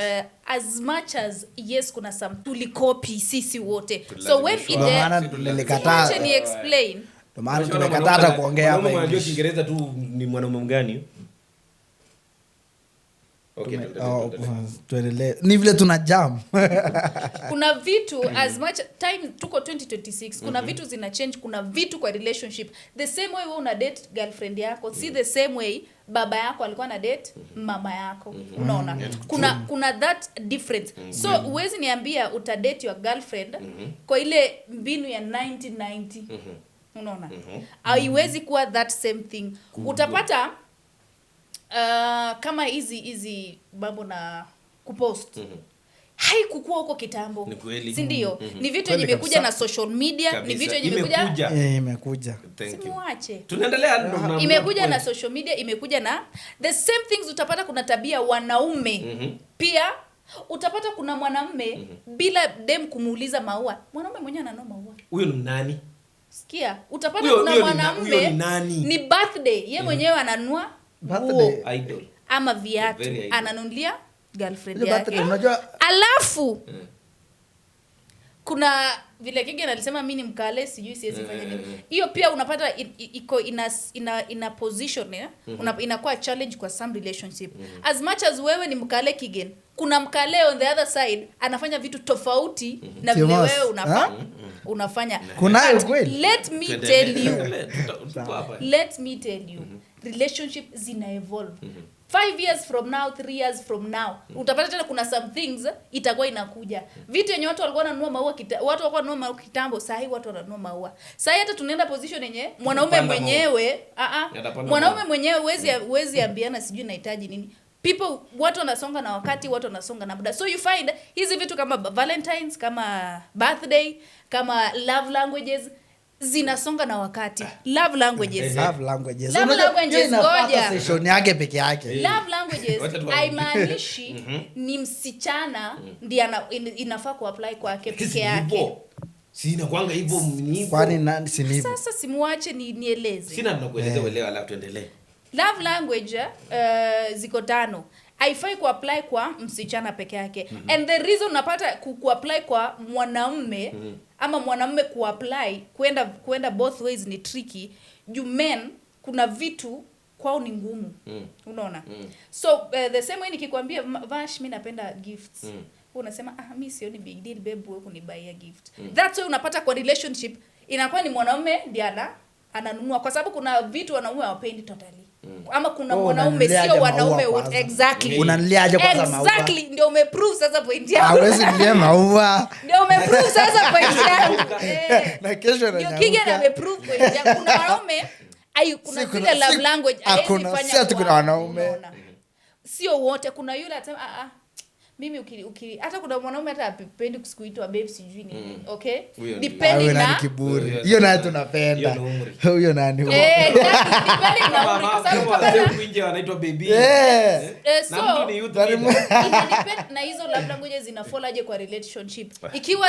as much as yes kuna some tulikopi sisi wote, so when it Tulazimishwa. Ndio maana Si tulazimishwa. nilikataa. Wacha ni explain. Ndio maana Unajua tumekataa hata kuongea hapa mwanaume anajua English. Kiingereza tu ni mwanaume mgani? Okay, tuendelee, Oh, tuendelee. tuendelee. Ni vile tuna jam. Kuna vitu, as much time tuko 2026, kuna vitu zina change. Kuna vitu kwa relationship, the same way wewe una date girlfriend yako si the same way baba yako alikuwa na date mama yako. Unaona, kuna that difference. So huwezi niambia uta date your girlfriend kwa ile mbinu ya 1990. Unaona, haiwezi kuwa that same thing. Utapata kama hizi hizi mambo na kupost haikukuwa huko kitambo. Ni kweli. Si ndio? Ni vitu Kweli yenye imekuja kabisa. na social media, ni Kabisa. vitu yenye imekuja. Imekuja. Eh, imekuja. Thank you. Simuache. Tunaendelea Imekuja na social media, imekuja na the same things. Utapata kuna tabia wanaume pia. Utapata kuna mwanamme, bila dem kumuuliza maua, mwanaume mwenyewe ananua maua. Huyo ni nani? Sikia, utapata kuna Huyo mwanamme ni nani? ni birthday, ye mwenyewe ananua Birthday. nguo Idol. ama viatu, Very idol. ananunulia girlfriend Ile yake. birthday, unajua Alafu kuna vile Kigen alisema, mi ni mkale, sijui siwezi fanya nini. Hiyo pia unapata iko ina position, eh? Inakuwa challenge kwa some relationship. As much as wewe ni mkale, Kigen, kuna mkale on the other side anafanya vitu tofauti na vile Timos, wewe ha? unafanya. Kunayo But kweli? let me Tuendelee. tell you, Tuendelee. Tuko hapa. let me tell you, relationship zina evolve. 5 years from now, 3 years from now, utapata tena kuna some things itakuwa inakuja, vitu yenye watu walikuwa wananunua maua watu walikuwa wananunua maua kitambo, saa hii watu wananunua maua. Saa hii hata tunaenda position yenye mwanaume Atapanda maua. mwenyewe, ah ah, Atapanda mwanaume maua. mwenyewe huwezi ambiana sijui nahitaji nini. People, watu wanasonga na wakati, watu wanasonga na muda. So you find hizi vitu kama Valentines, kama birthday, kama love languages zinasonga na wakati. Love languages, Love languages. Love Unajua, languages, hiyo inafaa ngoja. hata session yake peke yake. Love languages Wacha tu- haimaanishi ni msichana ndiye inafaa kuapply kwake Si peke yake. hivyo. Si inakuanga hivyo, ni hivyo. Kwani nani si ni hivyo? Sasa simuache ni nieleze. Sina, tunakueleza, uelewa, alafu tuendelee. Love language ziko tano, haifai kuapply kwa msichana peke yake. And the reason unapata kuapply kwa mwanaume ama mwanamume kuapply kwenda both ways ni tricky juu men kuna vitu kwao ni ngumu. Unaona? So the same way nikikwambia, "Vash, mi napenda gifts," unasema, "Ah, mi sioni big deal, babe, wewe kunibuyia gift." That's why unapata kwa relationship inakuwa ni mwanaume ndiye ananunua, kwa sababu kuna vitu wanaume hawapendi totally, ama kuna Oh, mwanaume, unanunuliaje sio maua wanaume wote. kwanza? Exactly. Unanunuliaje kwanza maua? Exactly, ndio umeprove sasa point yangu. Hawezi nunulia maua. Ndio umeprove sasa point yangu. Eh. Na kesho Ndio inanyauka. Kigen ameprove point yangu. Kuna wanaume ai, kuna Si zile love language haezi hakuna, fanya si ati kuna kwao, wanaume. unaona? Sio wote. Kuna yule atasema, "Ah, ah, mimi uki," hata kuna mwanaume hata apendi kuitwa babe, sijui nini. Okay, Huyo ndio. depending Huyo nani na kiburi. Huyo- Hiyo naye tunapenda. Hiyo ni umri. Huyo nani? Eh, exactly, depending na umri, kwa sababu Kama wazee utapata huku nje wanaitwa baby. Yeah. Eh, Na so mtu ni youth leader. ina depend na hizo love languages zinafollow aje kwa relationship. Ikiwa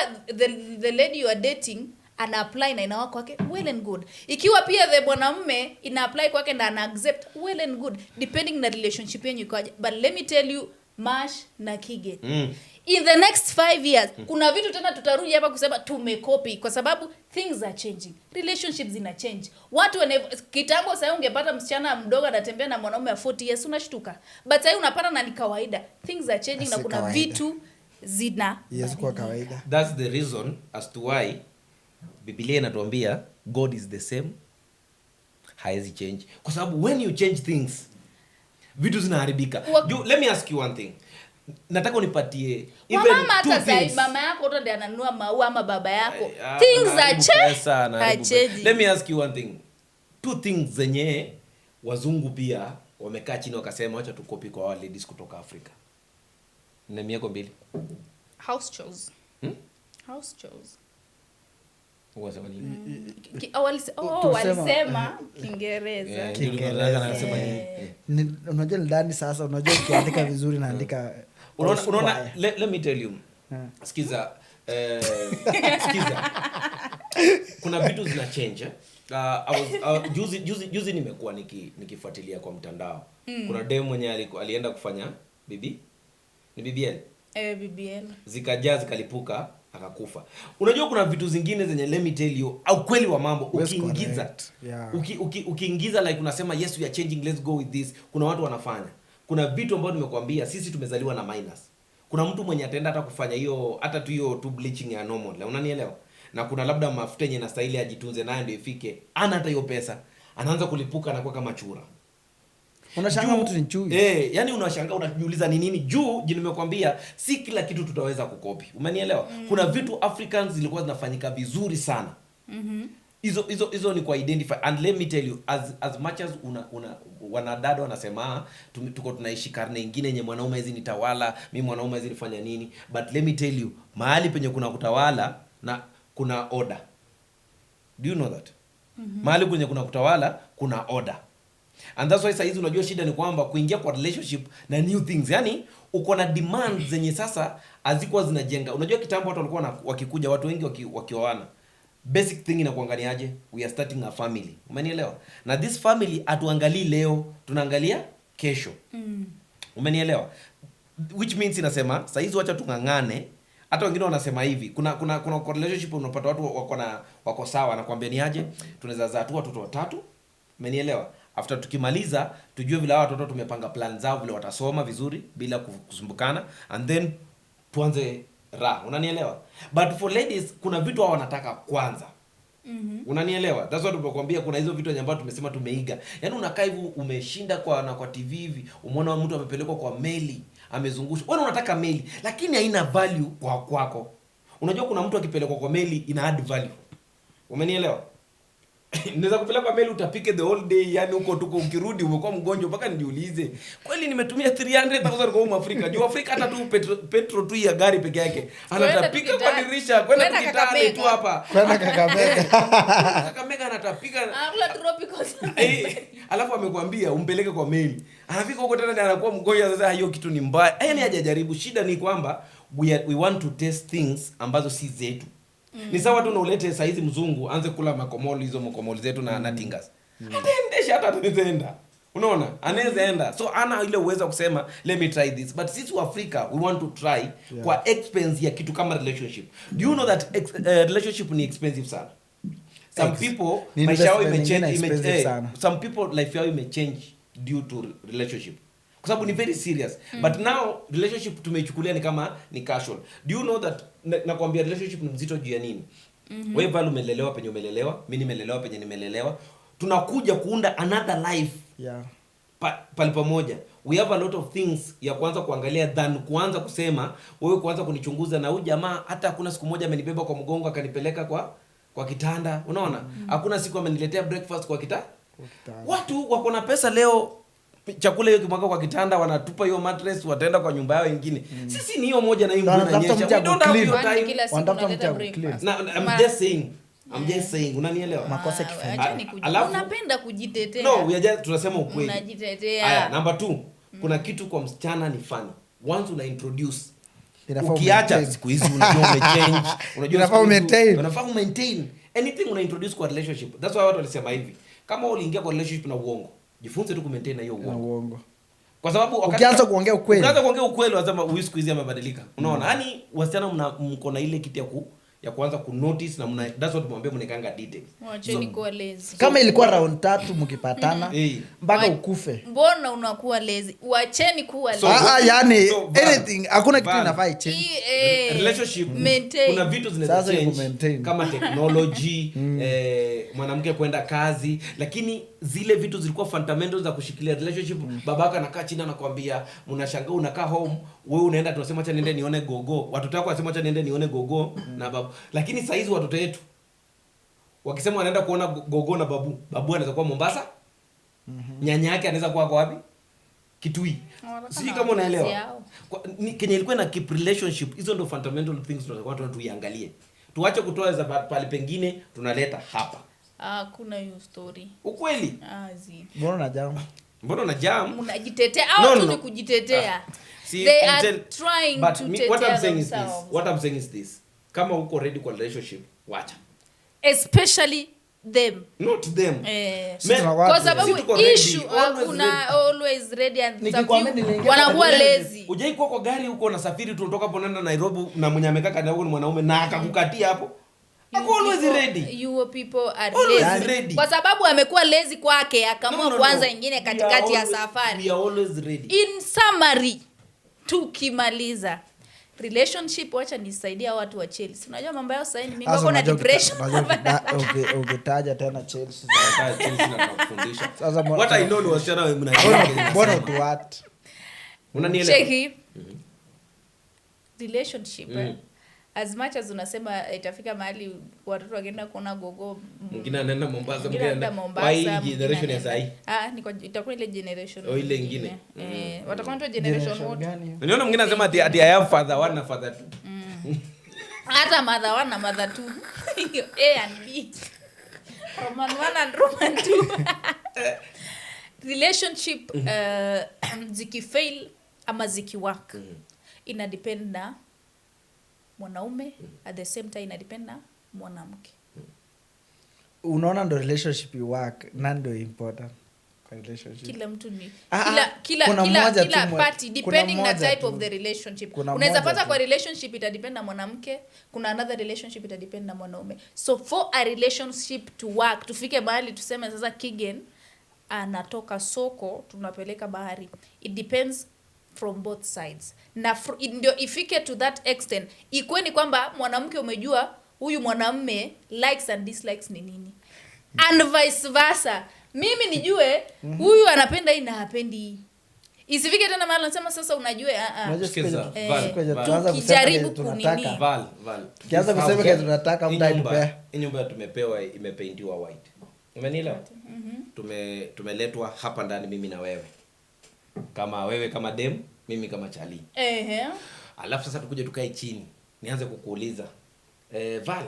the lady you are dating ana apply na inawa kwake, well and good. Ikiwa pia the mwanamume ina apply kwake na ana accept, well and good, depending na relationship yenyu ikoaje. But let me tell you, Mash na Kige, in the next 5 years kuna vitu tena tutarudi hapa kusema tumekopi, kwa sababu things are changing, relationships zina change. Watu kitambo sahii ungepata msichana mdogo anatembea na mwanaume wa 40 years, unashtuka, but sahii unapata na ni kawaida. Things are changing na Si kuna kawaida. vitu zina Yes, kwa kawaida. That's the reason as to why Biblia inatuambia God is the same, haezi change, kwa sababu when you change things, vitu zinaharibika. Let me ask you one thing. Nataka unipatie even Wamama two hata sahi things. mama yako hata ndiye ananunua maua ama baba yako. Ah, Things are anaharibu pesa, anaharibu pesa. changing. Let me ask you one thing, two things zenye wazungu pia wamekaa chini wakasema, "Wacha tukopi kwa hawa ladies kutoka Afrika." Na mieko mbili. House chores. Hmm? House chores. Wasema nini? Oh, Tusema- walisema Kiingereza. Eh, ndio Kiingereza. nasema nini? Unajua ndani sasa, unajua ukiandika vizuri naandika Unaona, square. let me tell you. Sikiza, sikiza, kuna vitu zina change, eh? I was, juzi nimekuwa nikifuatilia kwa mtandao. Kuna dem mwenye alienda kufanya bibi ni BBL. BBL. Zikajaa zikalipuka akakufa. Unajua kuna vitu zingine zenye, let me tell you, ukweli wa mambo, ukiingiza ukiingiza like unasema yes, we are changing, let's go with this. Kuna watu wanafanya. Kuna vitu ambavyo nimekuambia sisi tumezaliwa na minus. Kuna mtu mwenye ataenda hata kufanya hiyo, hata tu hiyo tu bleaching ya normal. Unanielewa? Na kuna labda mafuta yenye inastahili ajitunze nayo ndio ifike. Ana hata hiyo pesa. Anaanza kulipuka na kuwa kama chura. Unashangaa mtu ni chui. Yani unashangaa, unajiuliza ni nini? Juu nimekwambia si kila kitu tutaweza kukopi. Umenielewa? Kuna vitu Africans zilikuwa zinafanyika vizuri sana. Hizo ni kwa identify. And let me tell you, as much as una wanadada wanasema tuko tunaishi karne nyingine yenye mwanaume hizi nitawala, mimi mwanaume hizi nifanya nini, but let me tell you, mahali penye kuna kutawala na kuna order. Do you know that? Mahali kwenye kuna kutawala kuna order. And that's why saizi unajua shida ni kwamba kuingia kwa relationship na new things, yani uko na demands zenye sasa hazikuwa zinajenga. Unajua kitambo watu walikuwa wakikuja, watu wengi wakioana, basic thing inakuangaliaje? We are starting a family. Umenielewa? Na this family hatuangalii leo, tunaangalia kesho. Umenielewa? Which means inasema saizi wacha tung'ang'ane. Hata wengine wanasema hivi, kuna relationship unapata watu wako sawa, anakuambia ni aje, tunaweza zaa tu watoto watatu. Umenielewa? After tukimaliza tujue vile hawa watoto tumepanga plan zao vile watasoma vizuri bila kusumbukana, and then tuanze raha. Unanielewa? But for ladies kuna vitu hao wanataka kwanza. Unanielewa? That's what tumekuambia, kuna hizo vitu ambazo tumesema tumeiga. Yaani unakaa hivi umeshinda kwa TV hivi, umeona mtu amepelekwa kwa meli, amezungushwa. Wewe unataka meli lakini haina value kwa kwako. Unajua kuna mtu akipelekwa kwa meli ina add value. Umenielewa? Naweza kupeleka kwa meli utapike the whole day, yani huko tuko ukirudi umekuwa mgonjwa mpaka nijiulize. Kweli nimetumia 300,000 kwa humu Afrika. Juu Afrika hata tu petro tu ya gari peke yake. Anatapika kwa dirisha, kwenda Kitale tu hapa. Kwenda Kakamega. Kakamega anatapika. Anakula tropical. Alafu amekwambia umpeleke kwa meli. Anafika huko tena anakuwa mgonjwa sasa, hiyo kitu ni mbaya. Yaani hajajaribu. Shida ni kwamba we want to test things ambazo si zetu. Ni sawa tu na ulete saizi mzungu aanze kula makomoli, hizo makomoli zetu na tingas. Ataendesha hata ataenda. Unaona? Anaweza enda. So ana ile uwezo kusema let me try this. But sisi wa Africa we want to try kwa expense ya kitu kama relationship. Do you know that relationship ni expensive sana? Some people ni maisha yao investment imechange, ingine expensive sana. Some people life yao imechange due to relationship. Kwa sababu ni very serious. But now relationship tumeichukulia ni kama ni casual. Do you know that nakwambia relationship ni mzito juu ya nini? Wewe Val umelelewa penye umelelewa, mimi nimelelewa penye nimelelewa. Tunakuja kuunda another life. Pale pamoja. We have a lot of things ya kuanza kuangalia than kuanza kusema wewe kuanza kunichunguza na huyu jamaa hata hakuna siku moja amenibeba kwa mgongo akanipeleka kwa kitanda. Unaona? Hakuna siku ameniletea breakfast kwa Kwa kitanda. Watu wako na pesa leo, chakula hiyo kimwaga kwa kitanda, wanatupa hiyo mattress, wataenda kwa nyumba yao nyingine. Sisi ni hiyo moja na hii mvua Wanatafuta inanyesha. mtu ya We don't have kuclean. your Kwani time. kila siku Wanatafuta unaleta mtu ya kuclean. breakfast? Na, I'm just saying. I'm just saying, unanielewa? Makosa ikifanyika. Acha Alafu unapenda kujitetea. No, we are just tunasema ukweli. Unajitetea. Aya, number 2. Kuna kitu kwa msichana ni funny. Once una introduce, Inafaa ukiacha umaintain. siku hizi unajua umechange. Unajua Inafaa siku hizi umaintain. unafaa umaintain. Anything una introduce kwa relationship. That's why watu walisema hivi. Kama uliingia kwa relationship na uongo, jifunze tu kumaintain na hiyo Na uongo. uongo. Kwa sababu wakati ukianza kuongea ukweli. Ukianza kuongea ukweli wanasema huyu siku hizi amebadilika. Unaona? Yaani wasichana mko na ile kitu ya kuanza ku notice na that's what tumwambia mnekaanga details. Mwacheni kuwa lazy. Kama ilikuwa round 3 mkipatana mpaka ukufe. Mbona unakuwa lazy? Wacheni kuwa lazy. Yani So, Val, anything, hakuna kitu Val, inafaa ichange. Relationship, maintain. kuna vitu zinaweza Sasa ni change kumaintain. kama technology, mwanamke kwenda kazi, lakini zile vitu zilikuwa fundamentals za kushikilia relationship. Babaka anakaa chini anakuambia, mnashangaa unakaa home, wewe unaenda tunasema acha niende nione gogo. Watoto wako wanasema acha niende nione gogo na babu. Lakini saa hizi watoto wetu wakisema wanaenda kuona gogo na babu, babu anaweza kuwa Mombasa. Nyanya yake anaweza kuwa kwa wapi? Kitui. Wanataka Sijui na kama unaelewa. wazazi yao. Kenye ilikuwa na keep relationship, hizo ndio fundamental things tunataka tuiangalie. Tuache kutoa za pale pengine tunaleta hapa. Kuna hiyo story. Ukweli? Zi. Mbona una jam? Mbona una jam? Mnajitetea au No, tu no, no. ni kujitetea? See, They are tell, trying but to me, what I'm tetea saying is this. themselves. What I'm saying is this. Kama uko ready kwa relationship, wacha. Especially Them. Not them. Kwa sababu Sisi tuko ready, issue always hakuna ready. always ready and some Nikikwambia few niliingia wanakuwa kwa lazy. Ujai kuwa kwa gari huko unasafiri tunatoka hapo unaenda Nairobi na mwenye amekaa kando yako ni mwanaume na akakukatia hapo. Ako always ready. You people are Always lazy. ready. Kwa sababu amekuwa lazy kwake akaamua No, no, no. kuanza ingine We are katikati ya always- safari. We are always ready. In summary, tukimaliza relationship, wacha nisaidia watu wa Chelsea. Unajua mambo yao sasa ni mingi, Sasa wako na unajua depression. ukitaja tena Chelsea. Kaa Chelsea na tunakufundisha. Sasa What I know ni wasichana wa Mbona utuwat? Unanielewa? Cheki. Relationship, as much as unasema itafika mahali watoto wakienda kuona gogo, Mwingine anaenda Mombasa, mwingine mwingine anaenda anaenda Mombasa, Kwa hii mwingine generation ya anaenda- sahi. Ah, ni kwa itakuwa ile generation. Oh, ile ingine. Watakuwa wanaitwa generation wote. Gani hiyo? Niona mwingine anasema ati I have father one na father two. Hata mother 1 na mother 2. A and B. Roman 1 and Roman 2. Relationship zikifail ama zikiwork ina depend na mwanaume, at the same time ina depend na mwanamke. Unaona ndo relationship you work, nani ndo important kwa relationship? Kila mtu ni Kuna mmoja tu kila party kuna depending na mmoja type tu. of the relationship. Kuna Unaweza mmoja pata tu. kwa relationship ita depend na mwanamke, kuna another relationship ita depend na mwanaume. So for a relationship to work, tufike mahali tuseme sasa Kigen anatoka soko tunapeleka bahari, it depends from both sides. Na ndio ifike to that extent, ikuwe ni kwamba mwanamke umejua huyu mwanamume likes and dislikes ni nini, and vice versa. Mimi nijue huyu anapenda hii na hapendi hii. Isifike tena mahali unasema sasa unajua, Unajua siku Sikiza, yenye- Val, siku yenye Val. tuanza kusema Tukijaribu kenye tunataka. kunini. Val, Val. Tukianza kusema kenye tunataka, Hii mtu aitupea. nyumba tumepewa imepaintiwa white. Umenielewa? Tumeletwa hapa ndani mimi na wewe. Kama wewe kama dem, mimi kama chali. Alafu sasa tukuje tukae chini. Nianze kukuuliza. Val,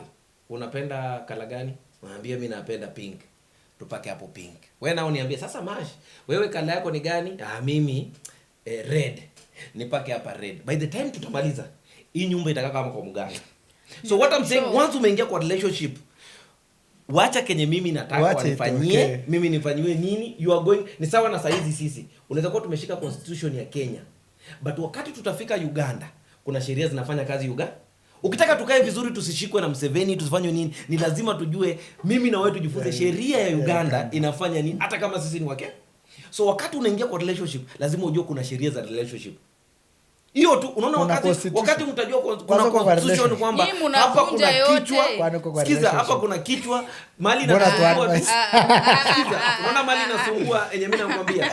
unapenda kala gani? Unaambia mimi napenda pink. Tupake hapo pink. Wewe nao niambie sasa Mash, wewe kala yako ni gani? Mimi red. Nipake hapa red. By the time tutamaliza, hii nyumba itakaa kama kwa mganga. So what I'm saying, once umeingia kwa relationship, wacha kenye mimi nataka Wacha wanifanyie, itokee. mimi nifanyiwe nini, you are going. Ni sawa na saizi sisi. Unaweza kuwa tumeshika constitution ya Kenya. But wakati tutafika Uganda, kuna sheria zinafanya kazi Uganda. Ukitaka tukae vizuri tusishikwe na Museveni, tusifanywe nini, ni lazima tujue mimi na wewe tujifunze sheria ya Uganda inafanya nini hata kama sisi ni wake. So wakati unaingia kwa relationship, lazima ujue kuna sheria za relationship. Hiyo tu unaona Kuna constitution. wakati mtajua kuna Kwanza kwa constitution relationship. kwamba Nyinyi mnakunja hapa kuna yote. kichwa. Kwani uko kwa Sikiza, hapa relationship? kuna kichwa, mali Mbona inasumbua tu tu. advice? Sikiza, unaona mali inasumbua yenye mimi nakwambia.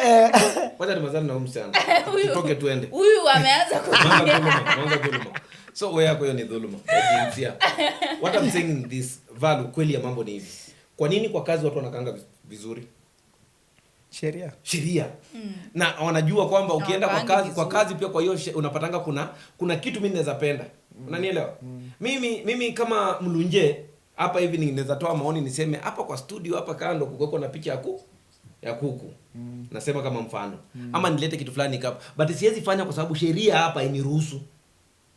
Wacha nimalizane na huyu msichana. Tutoke tuende. Huyu ameanza ku- Mwanza dhuluma, mwanza dhuluma. So wewe yako hiyo ni dhuluma ya jinsia. What I'm saying in this value, kweli ya mambo ni hivi. Kwa nini kwa kazi watu wanakaanga vizuri? Sheria. Sheria. Na wanajua kwamba ukienda Hawapangi kwa vizuri. kazi pia kwa hiyo unapatanga kuna kitu mimi naweza penda. Unanielewa? Mimi kama mlunje hapa hivi ninaweza toa maoni niseme hapa kwa studio hapa kando kuko na picha ya kuku. Nasema kama mfano. Ama nilete kitu fulani hapa. But siwezi fanya kwa sababu sheria hapa hainiruhusu.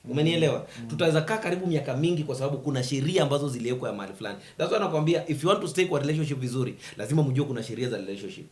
Umenielewa? Tutaweza kaa karibu miaka mingi kwa sababu kuna sheria ambazo ziliwekwa ya mahali fulani. That's why nakwambia if you want to stay kwa relationship vizuri, lazima mjue kuna sheria za relationship.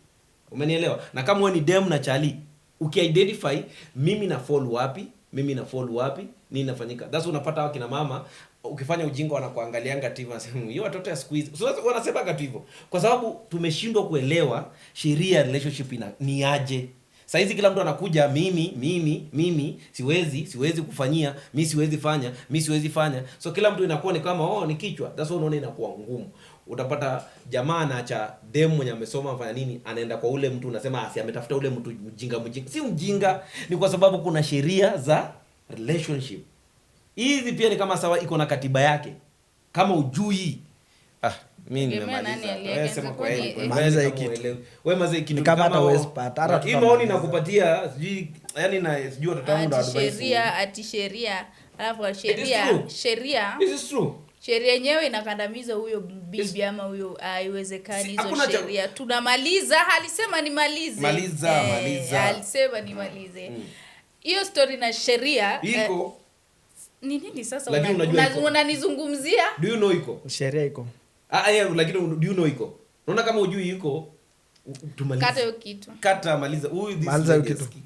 Umenielewa? Na kama wewe ni dem na chali, ukiidentify mimi na fall wapi, mimi na fall wapi, nini inafanyika. That's unapata hawa kina mama ukifanya ujinga wanakuangalianga TV wanasema hiyo watoto ya siku hizi. So wanasema kitu hivyo kwa sababu tumeshindwa kuelewa sheria ya relationship ni aje. Saa hizi kila mtu anakuja mimi, mimi, mimi, siwezi kufanyia, mimi siwezi fanya, mimi siwezi fanya. So kila mtu inakuwa ni kama oh ni kichwa. That's why unaona inakuwa ngumu. Utapata jamaa anaacha dem mwenye amesoma afanya nini, anaenda kwa ule mtu unasema asi ametafuta ule mtu mjinga mjinga. Si mjinga, ni kwa sababu kuna sheria za relationship. Hizi pia ni kama sawa iko na katiba yake. Kama ujui. Mimi Tegemea nani nimemaliza. aliyeke Wewe sema kwa heri. kwani, Maliza Wewe hii kama kitu. uelewi. Wewe mazee kitu Ni kama kama hata huwezi huo. pata, hata Hii maoni tutamaliza. nakupatia, sijui, yani na sijui watoto wangu ndo Ati advice. sheria, ati sheria. Alafu It is sheria, true. sheria. This is true. Sheria yenyewe inakandamiza huyo bibi ama huyo, haiwezekani Si, hizo hakuna cha- sheria. Tunamaliza, alisema nimalize. Maliza, maliza. Alisema nimalize. Hiyo story na sheria, Iko. ni nini sasa Lakini unajua iko. unanizungumzia? Do you know iko? Sheria iko. Ah, yeah, lakini do you know iko? Unaona kama ujui iko, tumalize. Kata hiyo kitu. Kata, maliza. Huyu, this Maliza hiyo lady kitu. hasikii.